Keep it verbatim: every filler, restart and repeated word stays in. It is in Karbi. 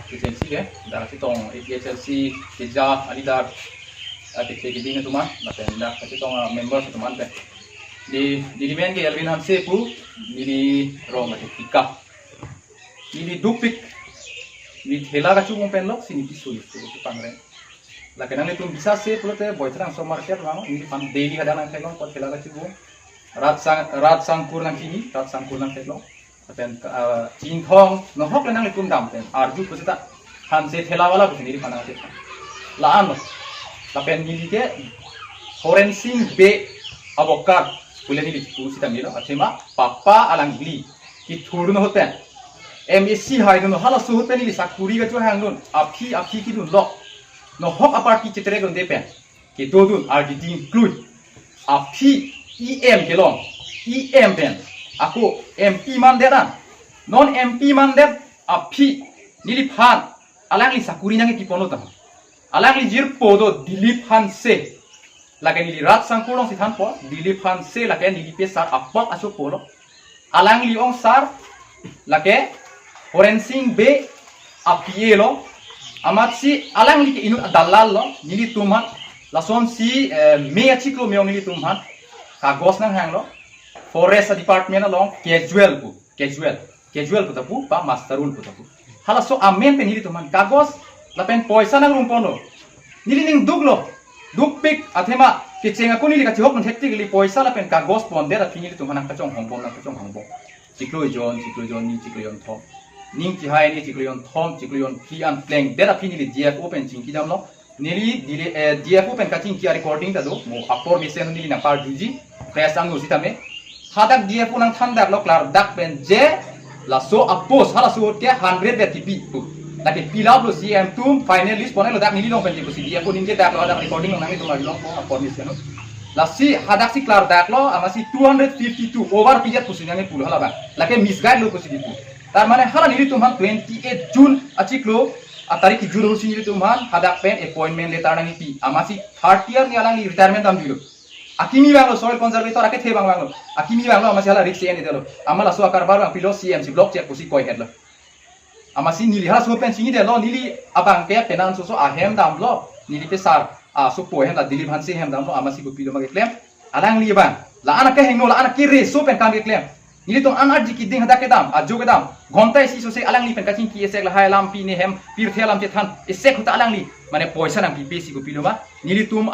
Kechengsi ke, dak chetong A P H L C keja a leader, a kethe keding atum an, lapen dak chetong a member atum an pen. Di, di men ke Elvin Hanse pu, neli rong ke Tika. Neli dukpik, neli thela kachubung pen lok si neli suli, suli si pangreng. Lake nanglitum bisa se pulote Boithalangso market vang, neliphan daily hadak nangtheklong, ko thela kachubung. Rat sang, rat sangkur nangchini, rat sangkur nangtheklong. Lapen, ah, Chinthong, nohok le nanglitum dam pen, arju pusita, Hanse thela wala pusi neliphan nangtheklong. La-an lo. Lapen neli ke, Horensing Bey Abokar, pule neli pu sita milo, athema, papa alangli kethurdun ahut pen, M A C haidun, halaso ahut pen neli sakuri kachehangdun, aphi, aphi kedun lo. Nohok a-party chetere dunde pen kedodun, ardi ding klui. Aphi E M kelong, E M pen, ako M P mandet an, non M P mandet aphi neliphan alangli sakuri nangkepipon lo tang. Alangli jirpo do Dilip Hanse. Lake neli rat sangkur alongsi thanpo, Dilip Hanse lake neli pesar apak asopo lo. Alangli ongsar lake Horensing Bey a-P A lo. Amatsi alangli ke inut adalal lo, nelitum aphan. Lasonsi, eh, May achiklo me-ong nelitum aphan kagos nanghanglo. Forest department along casual pu, casual, casual puta pu, pa muster roll puta pu. Halaso amen pen nelitum aphan kagos lapen poisa nangrumponlo. Neli ning duklo, dukpik, athema kecheng ako neli kachihok nang hektik, neli poisa lapen kagos pondet aphi nelitum aphan nangkachonghong bom, nangkachonghong bom. Chiklo jon, chiklo jon ni, chiklo jon thom. Ning chihai ni chiklo jon thom, chiklo jon phli an plengdet aphi neli D F O pen chingki damlo. Neli dili, eh, D F O pen kachingki a-recording ta do, mo apor mesen neli nangparjuji, press angno sitame. Hadak D F O nangthandaklo klardak pen je, laso a-post, halaso ahut ke hundred bed kipi pu. Lake pilap lo C M atum, final list ponlo dak neli along pen je pusi D F O ningjedaklo, hadak recording along nanglitum arjulongpo, apor mesen lo. Lasi hadaksi klardaklo, amatsi two hundred fifty-two over pijet pusi nangkepulo hala abang. Lake misguide lo pusi kipu. Tar mane hala nelitum aphan twenty-eight June achiklo, a tarik kejut ahutsi nelitum aphan hadak pen appointment letter nangkepi. Amatsi thirty year ni alangli retirement damjuilo. Akimi vanglo, soil conservator akethe abang vanglo. Akimi vanglo, amatsi hala risk en-edetlo. Amat laso akarbar abang pilo, C M si block chek pusi koihetlo. Amatsi neli halaso pen chingkidetlo, neli abang ke penang soso ahem damlo, neli pesar asopo ahem, la Dilip Hanse ahem damlo, amatsi kopilo ma keklem. Alangli abang, la-an akehingno, la-an akereso pen kam keklem. Nelitum an arji keding hadak kedam, ajo kedam. Ghonta isi sose alangli pen kachingki esek, lahai alam pi, ne hem pirthe alam chethan esek ahut ta alangli mane poisa nangpipe si kopilo ma. Nelitum